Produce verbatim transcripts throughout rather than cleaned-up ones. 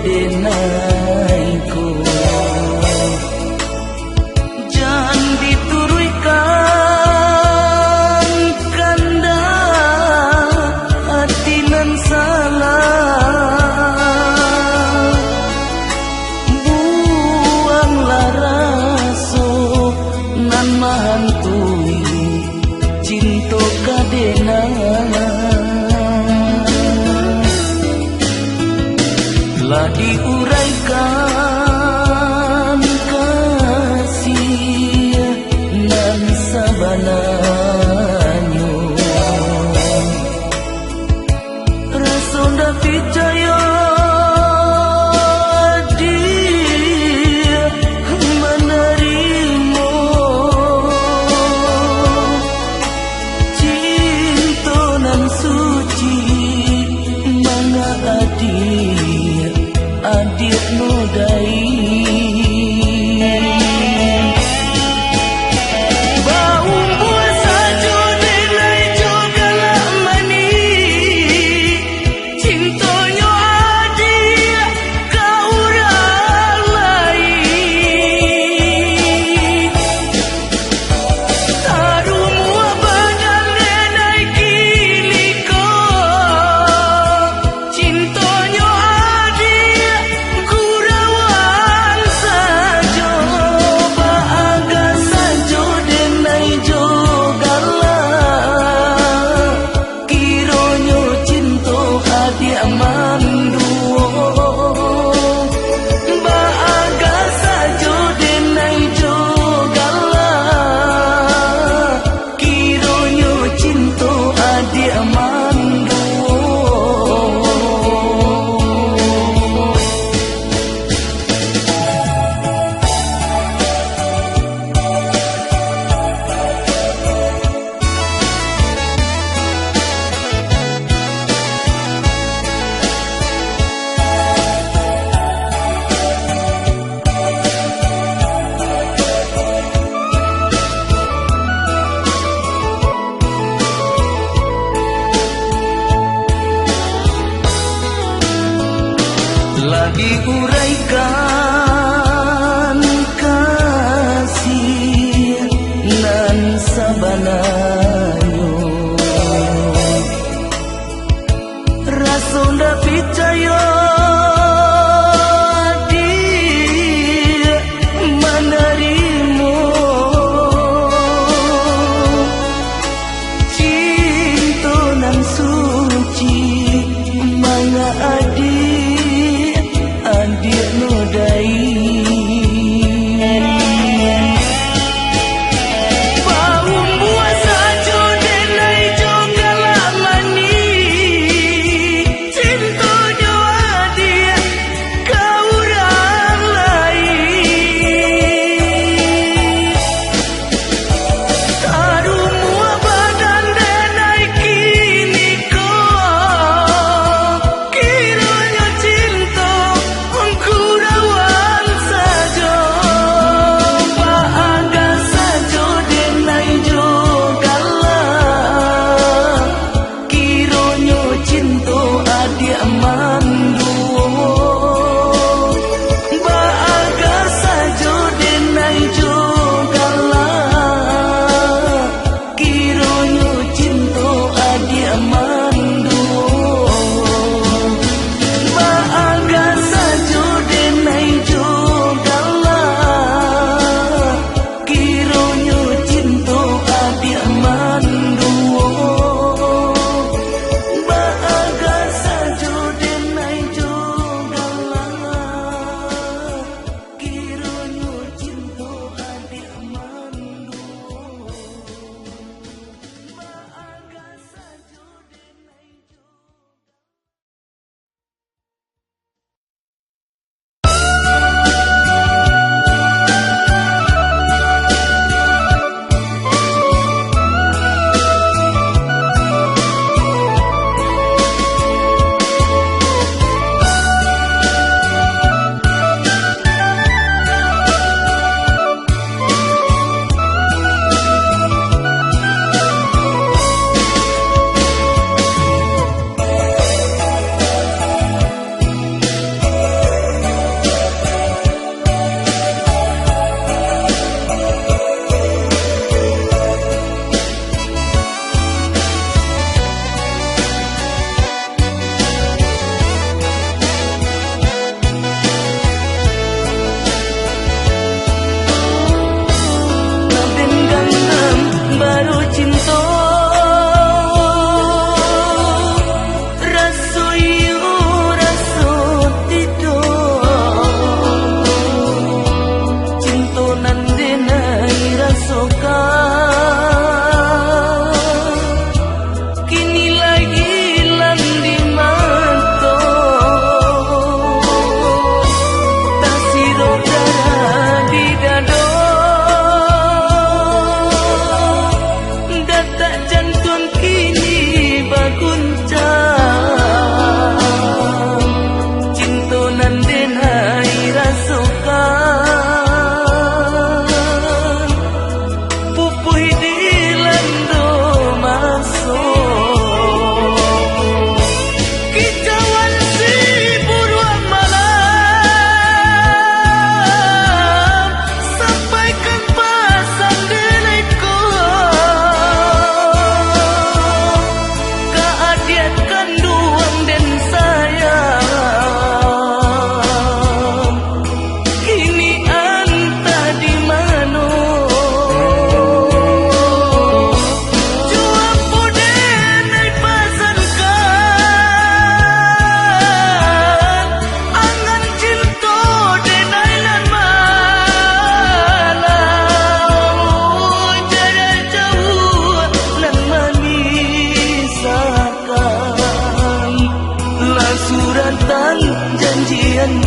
Denai ko, jan dituruikkan kandak ati nan salah. Buanglah raso nan mahantui cinto ka denai. Lah diuraikan kasih nan sabananyo. Raso ndak picayo adiak manarimo cinto nan suci, manga adiak, adiak nodai. Baumua sajo denai jo galak manih, cintonyo adiak ka urang lain. Tarumuah badan denai kini ko, cintonyo adiak gurauan sajo, baaga sajo denai jo galak. Kironyo cinto adiak manduo, baaga sajo denai jo galak. Kironyo cinto adiak manduo. Lah diuraikan kasih nan sabananyo. Raso ndak picayo adiak manarimo cinto nan suci, manga adiak, adiak nodai.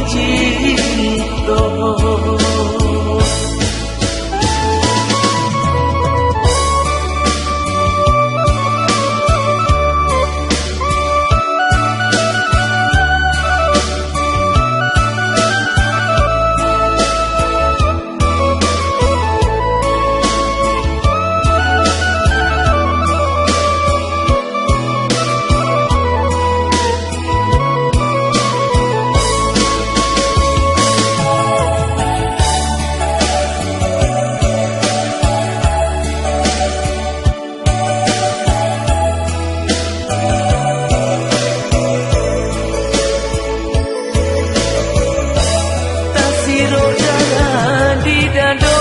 cinto. Tasirok darah di dado,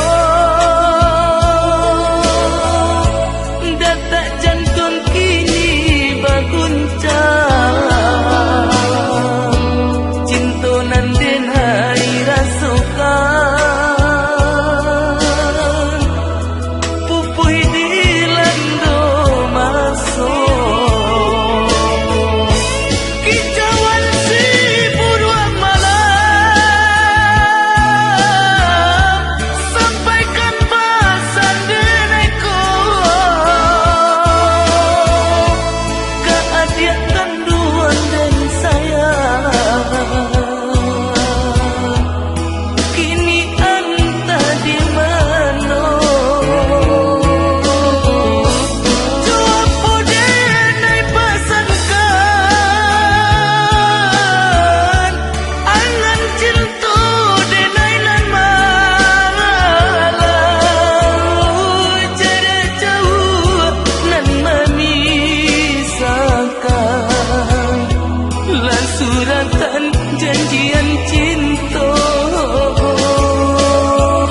datak jantuang kini baguncang. Cinto nan den ai rasokan, pupuih dilando maso. Kicauan si buruak malam, sampaikan pasan den ai ko ka adiak kanduang den sayang. Kini antah di mano, jo apo den ai pasankan, angan cinto den ai nan malang. Jarak jauah nan mamisahkan, lah suratan janjian cinto.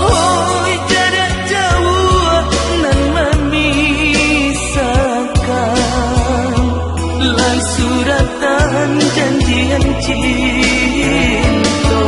Hoi, jarak jauah nan mamisahkan, lah suratan janjian cinto.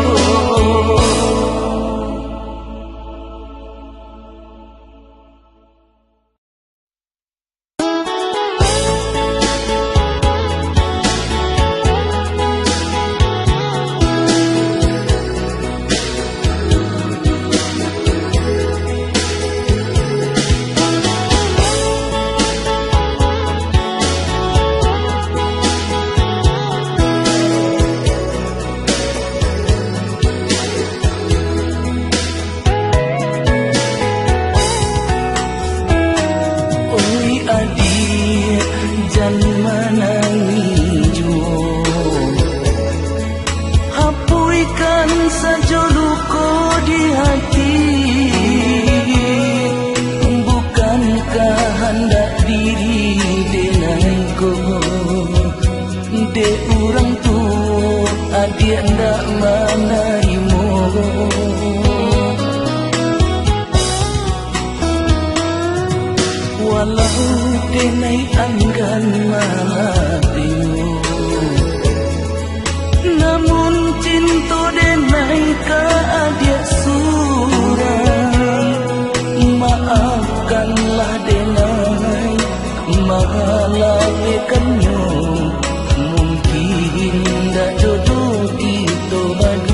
Oi adiak, jan manangih juo. Hapuihkan sajo luko di hati. Bukan kahandak diri den ai ko. Dek urang tuo, adiak ndak manarimo. Walau den ai anggan malah tengok, namun cinto den ai ka adiak surang. Maafkanlah den ai, malapehkannyo, mungkin ndak jodoh kito badu.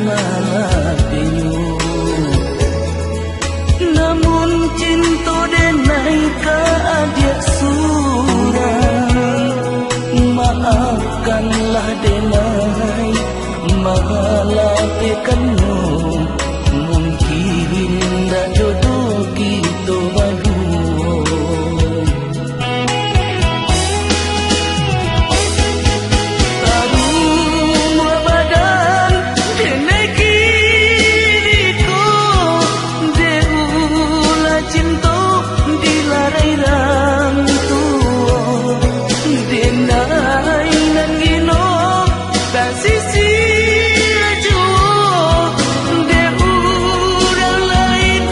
malapenyo. Namun cinto denai ka adiak surang, maafkanlah denai, malapekannyo, mungkin ndak jodoh kito baduo. Taruah badan denai kini ko, dek ulah cinto dilarai rang tuo. Denai nan gino tasisia juo dek urang lain.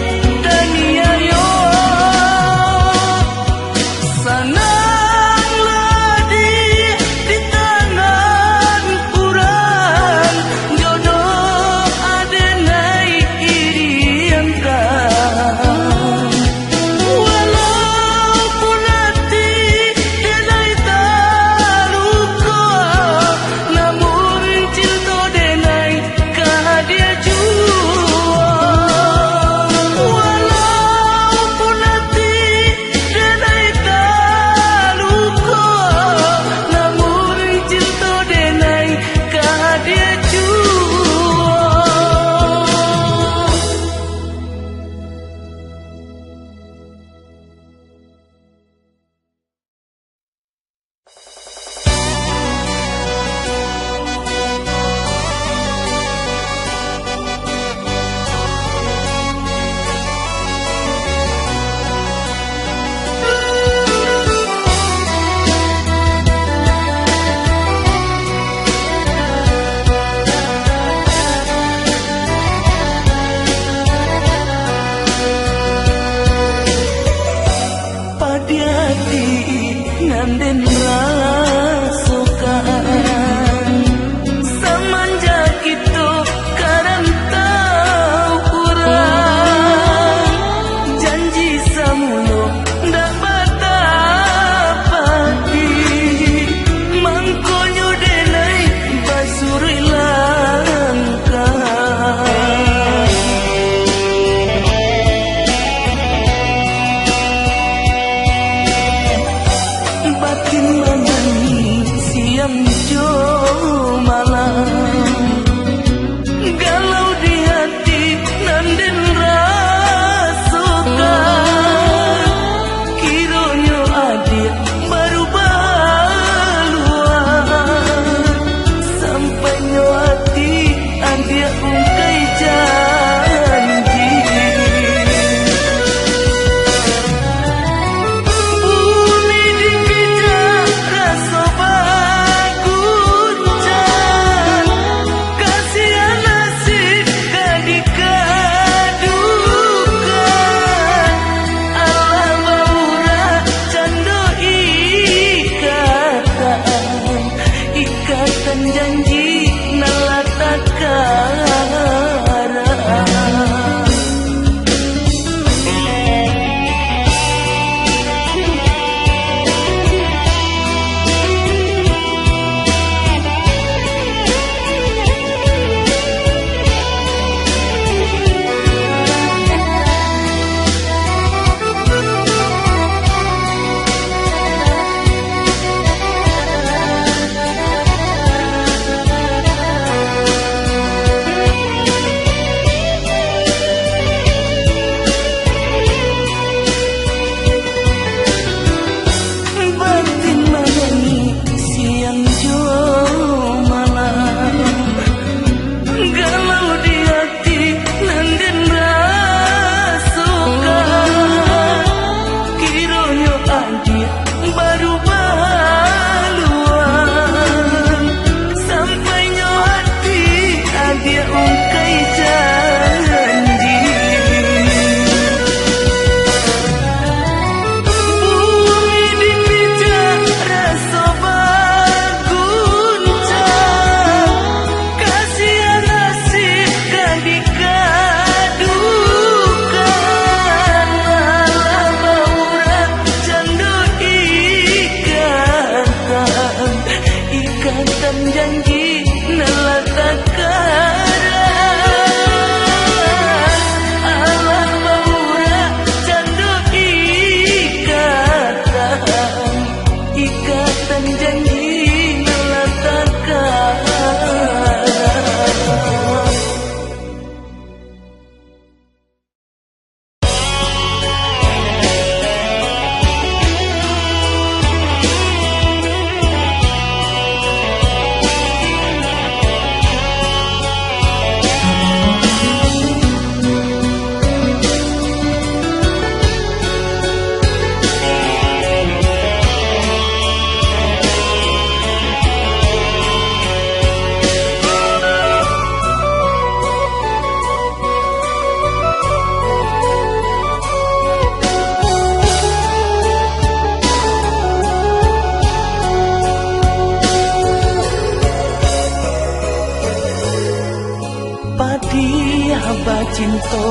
Padiah bacinto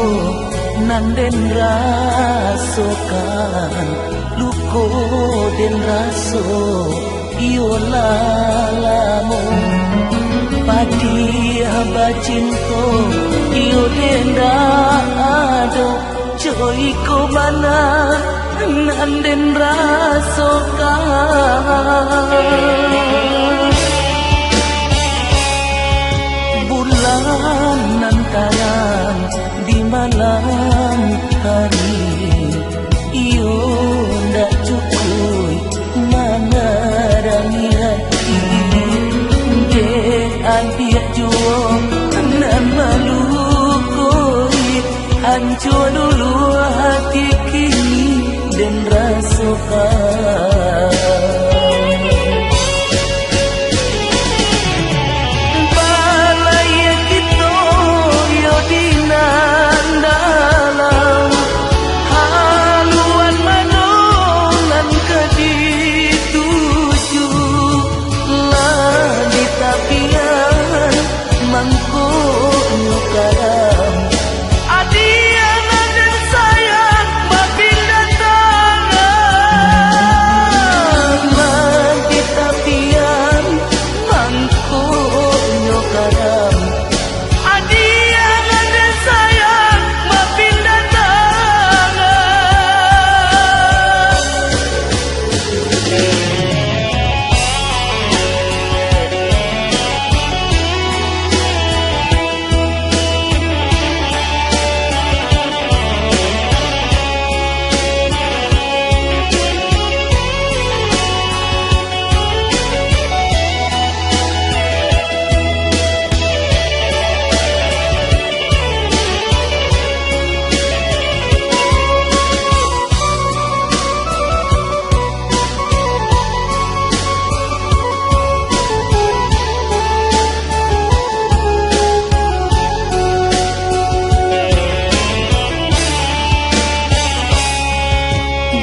nan den rasokan, luko den raso iyo lah lamo. Padiah bacinto iyo den dak ado, co iko bana nan den rasokan. Bulan nan tarang di malam hari, iyo ndak cukuik manarangi hati. Dek adiak juo nan malukoi, hanco dulu hati kini den rasokan. Balaiak kito yo di nan dalam, haluan mano nan ka dituju, lah di tapian mangkonyo karam. Adiak nan den sayang bapindah tangan, lah di tapian mangkonyo karam. Adiak nan den sayang bapindah tangan.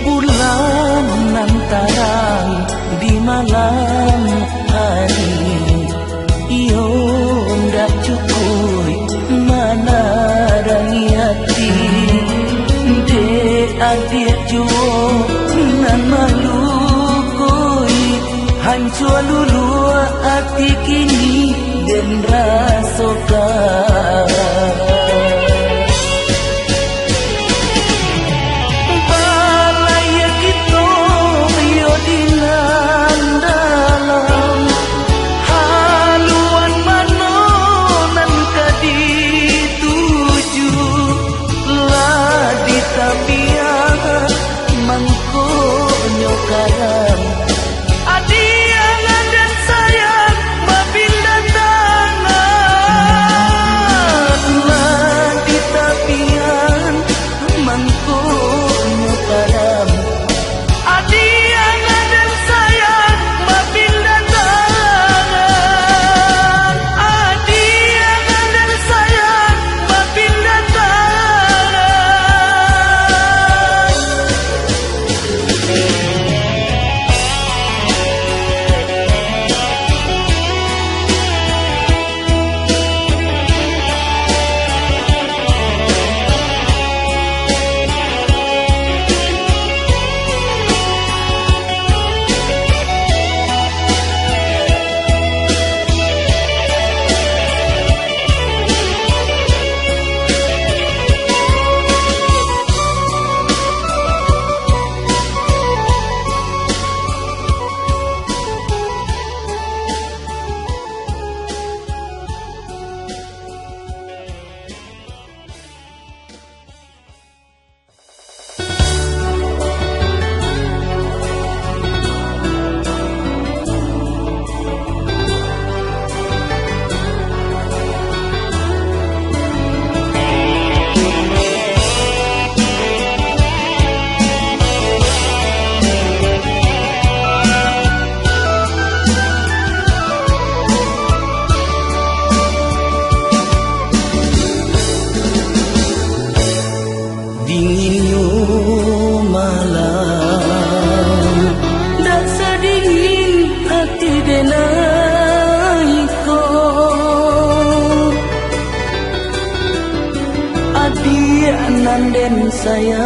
Bulan nan tarang di malam hari, iyo ndak cukuik manarangi hati. Dek adiak juo nan malukoi, hancuah luluah ati kini den rasokan. Balaiak kito yo di nan dalam, haluan mano nan ka dituju, lah di tapian mangkonyo karam. Adiak nan den sayang bapindah tangan, Nan den sayang,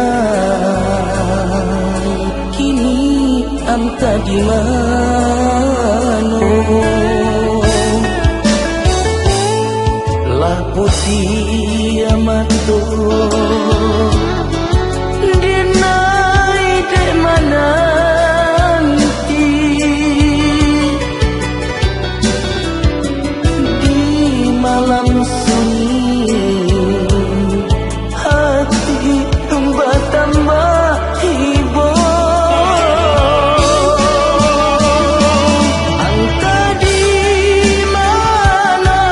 kini antah di mano. Lah putiah mato, dinai dek mananti. Di malam sunyi, hati batambah ibo. Antah di mano,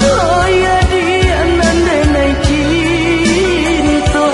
oh ya, di nan denai cinto.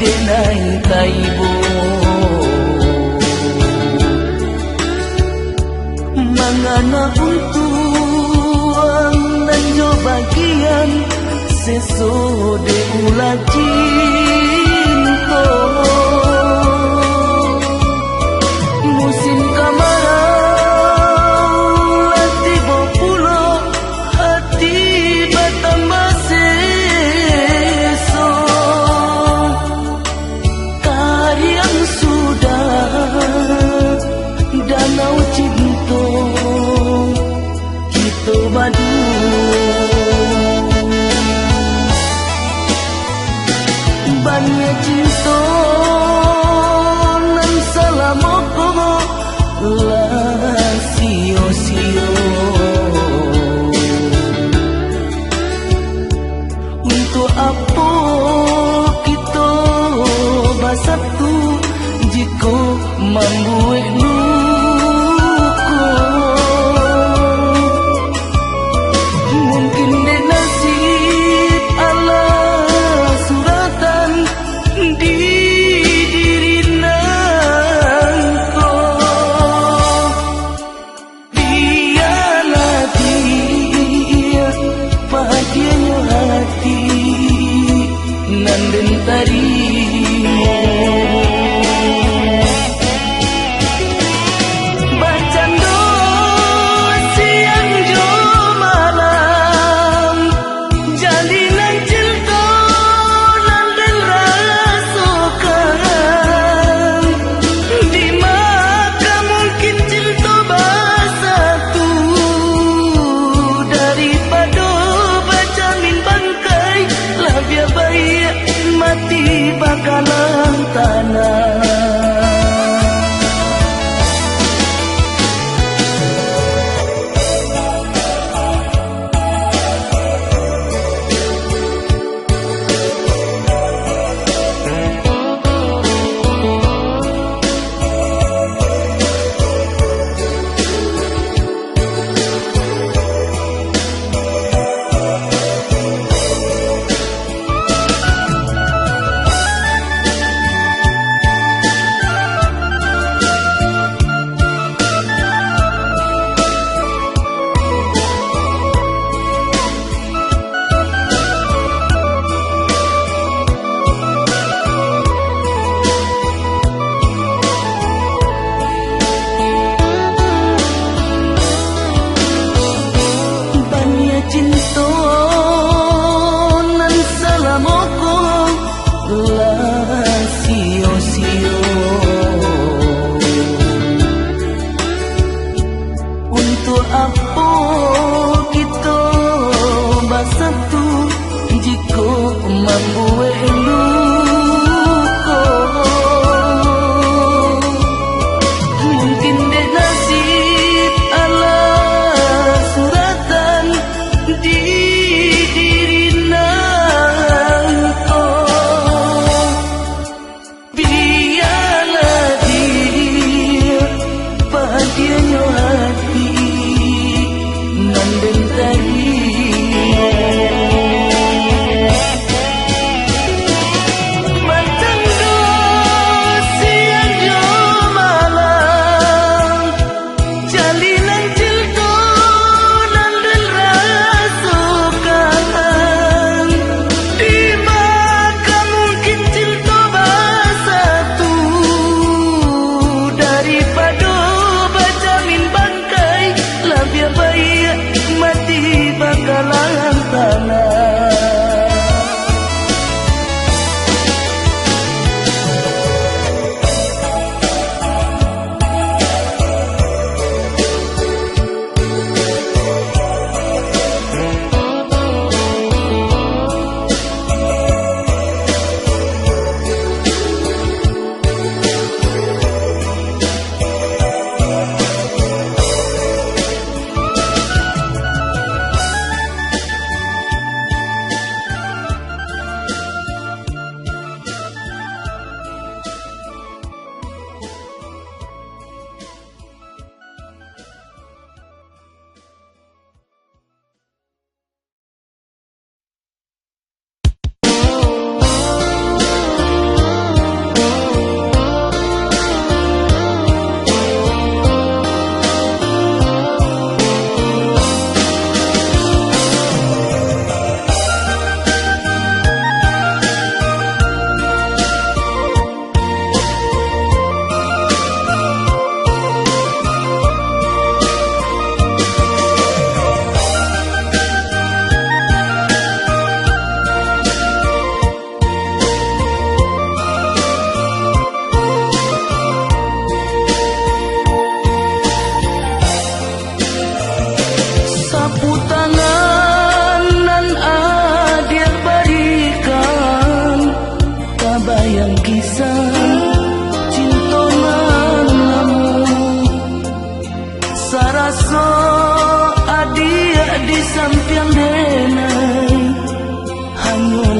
Denai taibo, mangana untuang nan jo bagian seso dek ulah cinto. Musim kamarau lah tibo pulo, ati batambah seso. Kariang sudah danau cinto kito baduo. Baniah cinto nan salamo ko lah sio-sio. Untuak apo kito basatu, jikok mambuek luko? Mungkin dek nasib alah suratan di diri nangko. Bialah dia padiahnyo hati nan den tarimo. Bacando siang jo malam, jalinan cinto nan den rasokan. Di ma ka mungkin cinto basatu, daripado bajamin bangkai, labiah baiak mati bakalang tanah.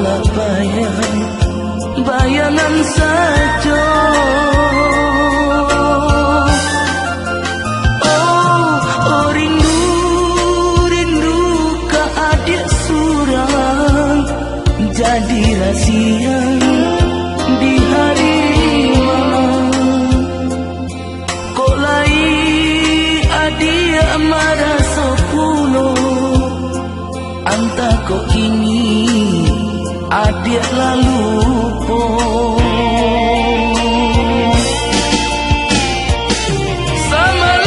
Bayang, bayangan sajo. Oh, oh, rindu, rindu ka adiak surang, jadi rasiang di hari malam. Kok lai adiak maraso pulo, antah kok kini adiak lah lupo. Samalam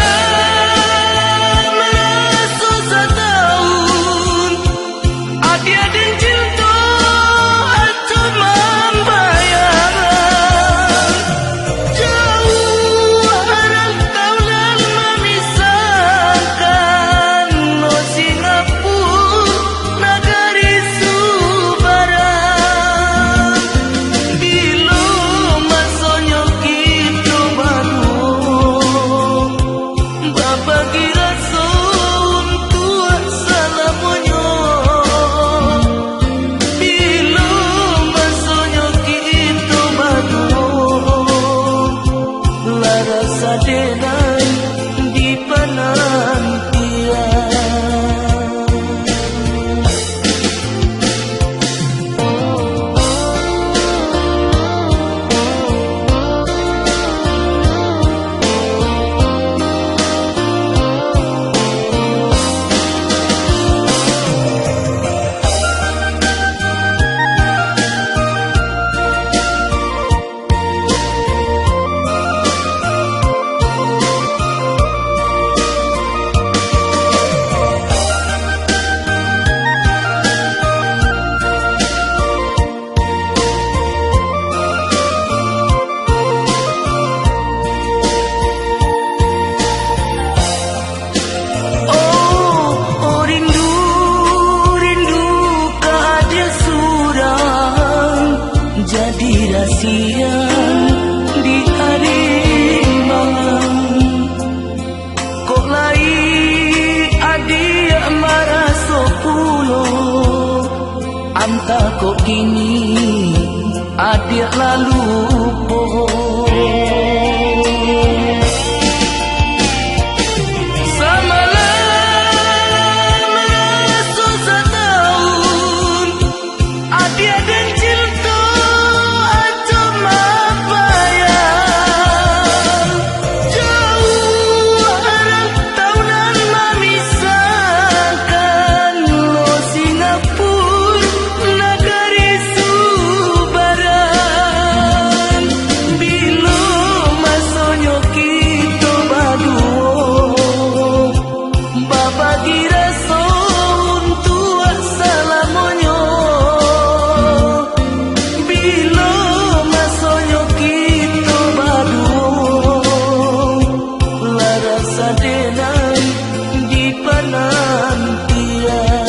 raso satahun, adiak den cinto acok mambayang. Jauah rantau nan mamisahkan, no Singapura nagari subarang. Bilo masonyo kito baduo babagi raso untuak salamonyo. Bilo masonyo kito baduo, lah rasa denai di panantian. Oh, oh, rindu, rindu ka adiak surang, jadi rasiang di hari malam. Kok lai adiak maraso pulo, antah kok kini adiak lah lupo. Samalam raso satahun, adiak den cinto acok mambayang. Jauah rantau nan mamisahkan, no Singapura nagari subarang. Bilo masonyo kito baduo babagi raso untuak salamonyo. Bilo masonyo kito baduo, lah rasa denai di panantian.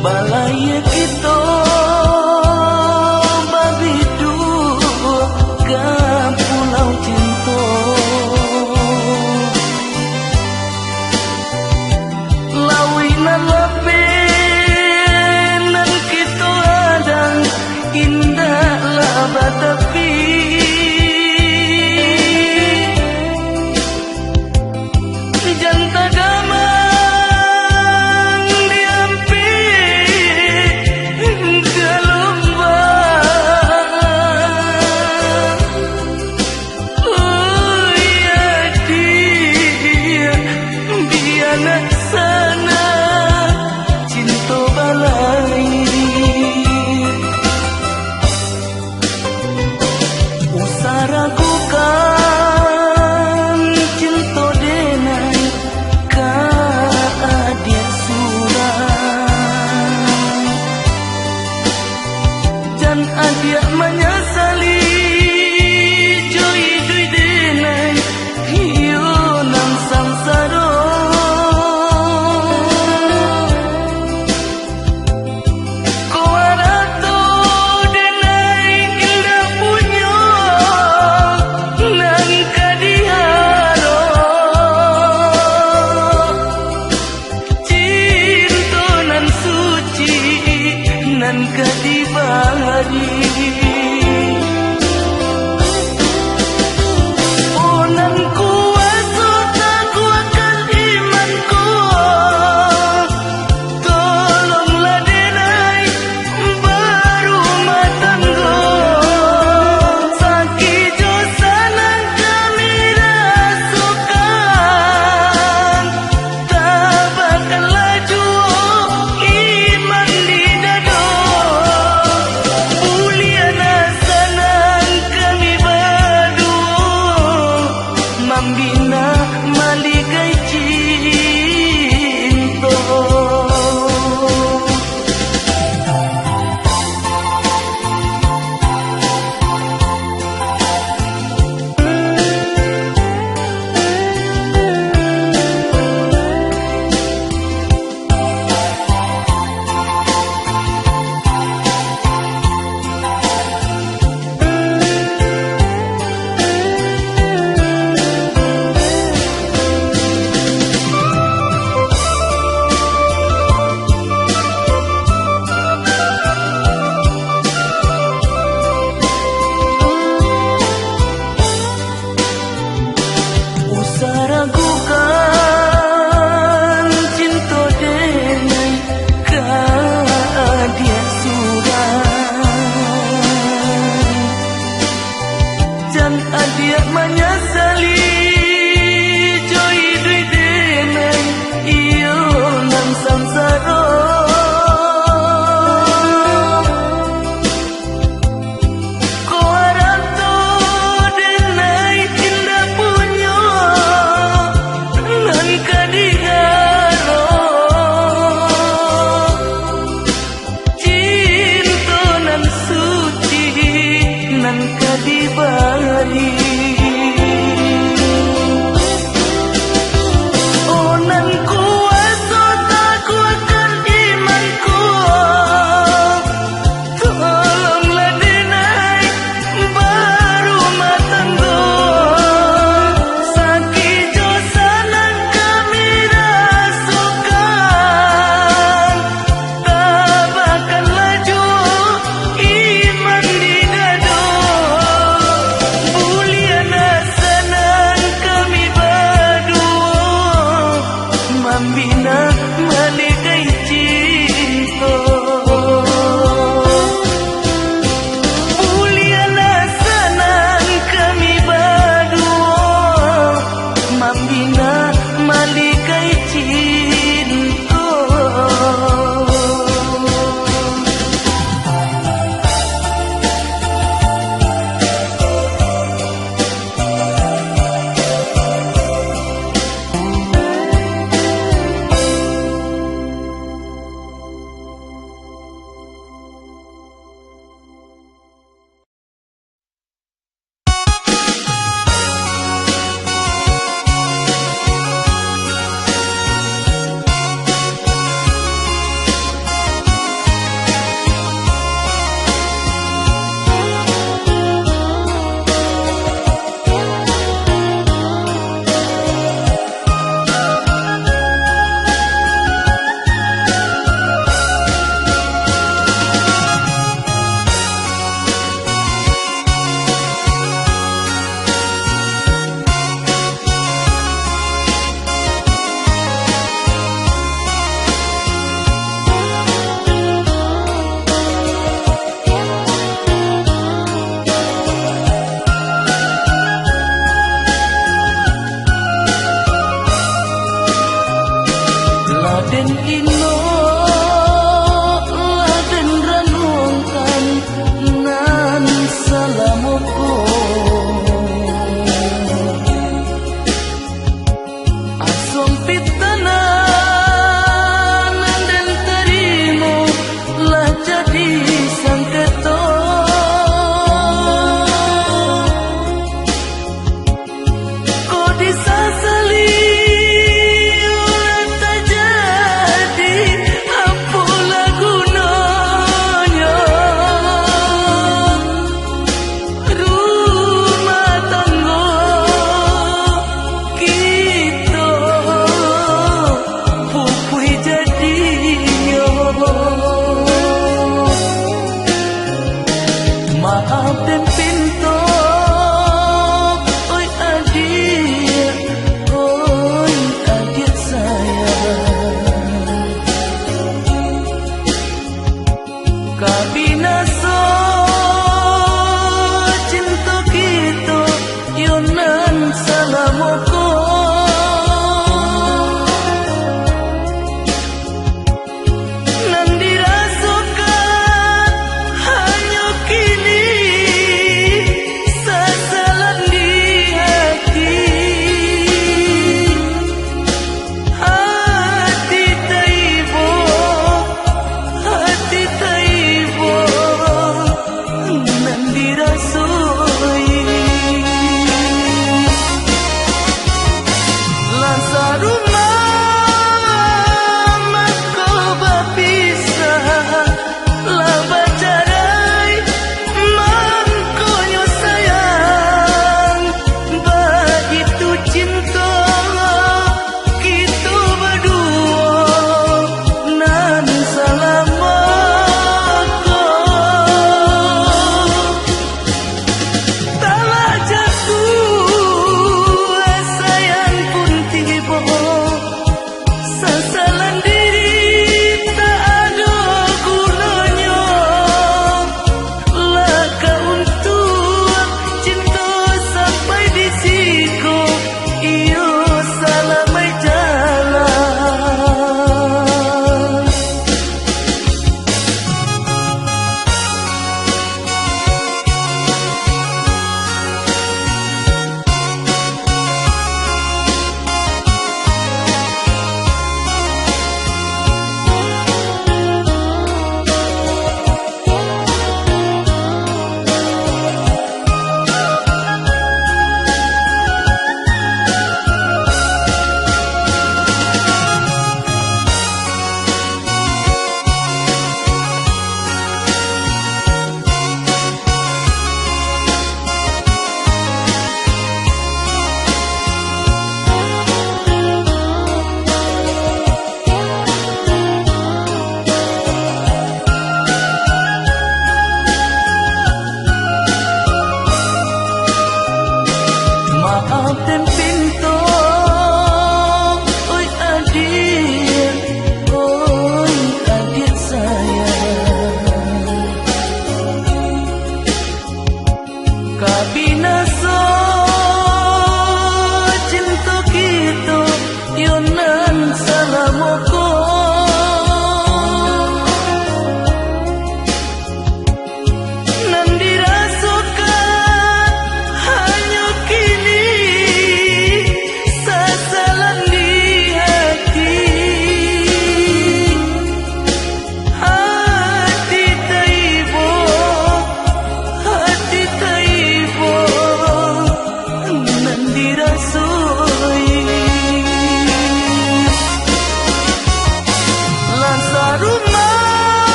Balayia kito babiduak ka Pulau Cinto. Lauik nan lah